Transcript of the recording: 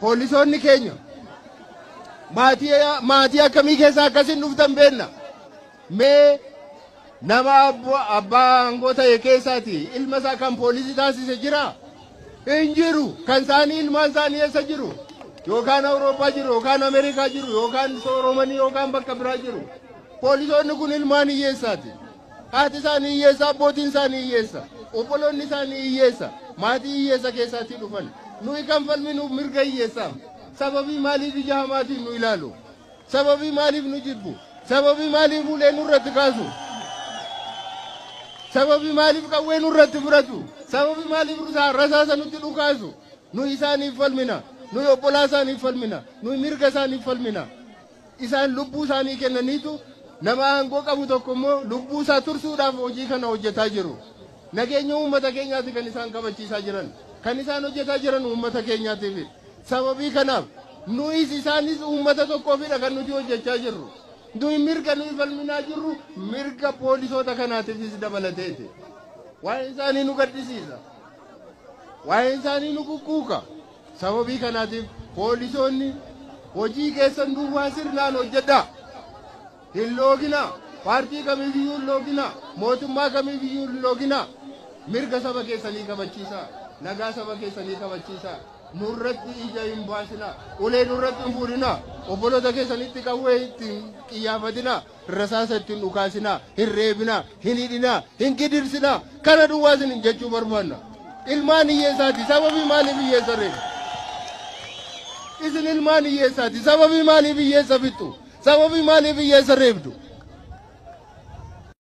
Poolisoonni keenya maatii akkamii keessaa akkasin dhuftan beenna. Mee nama abbaa aangoo ta'e keessaati ilma isaa kan poolisii taasise jira? Hin jiru. Kan isaanii ilmaan isaanii eessa jiru? Yookaan Awurooppaa jiru, yookaan Ameerikaa jiru, yookaan Sooromanii, yookaan bakka biraa jiru. Poolisoonni kun ilmaan hiyyeessaati. Haati isaanii hiyyeessa, abbootiin isaanii hiyyeessa, obboloonni isaanii hiyyeessa, maatii hiyyeessa keessaatii dhufan. Nuyi kan falminuuf mirga hiyyeessaaf. Sababii maaliif ija hamaatiin nu ilaalu? Sababii maaliif nu jibbu? Sababii maaliif ulee nurratti kaasu? Sababii maaliif qawwee nurratti fudhatu? Sababii maaliif rasaasa nutti dhukaasu? Nuyi isaaniif falmina. Nuyi obbolaa isaaniif falmina. Nuyi mirga isaaniif falmina. Isaan lubbuu isaanii kennaniitu nama aangoo qabu tokko immoo lubbuu isaa tursuudhaaf hojii kana hojjetaa jiru. Nageenya uummata keenyaati kan isaan kabachiisaa jiran. Kan isaan hojjetaa jiran uummata keenyaatiif. Sababii kanaaf nuyis isaanis uummata tokkoofidha kan nuti hojjechaa jirru. Nuyi mirga nuyi falminaa jirru mirga poolisoota kanaatiifis dabalateeti. Waa'een isaanii nu gaddisiisa. Waa'een isaanii nu kukkuuka. Sababii kanaatiif poolisoonni hojii keessan duwwaa sirnaan hojjedhaa. Hin looginaa. Paartii kamiifiyyuu hin looginaa. Mootummaa kamiifiyyuu hin looginaa. Mirga saba keessanii kabachiisaa. Nagaa saba keessanii kabachiisaa. Nurratti ija hin baasinaa. Ulee nurratti hin fuudhinaa. Obboloota keessanitti qawwee ittiin qiyyaafatinaa. Rasaasa ittiin dhukaasinaa. Hin reebinaa. Hin hidhinaa. Hin gidirsinaa. Kana duwwaa isin jechuu barbaanna. Ilmaan hiyyeessaati. Sababii maaliif hiyyeessa reebu? Isin ilmaan hiyyeessaati. Sababii maaliif hiyyeessa fixxu? Sababii maaliif hiyyeessa reebdu?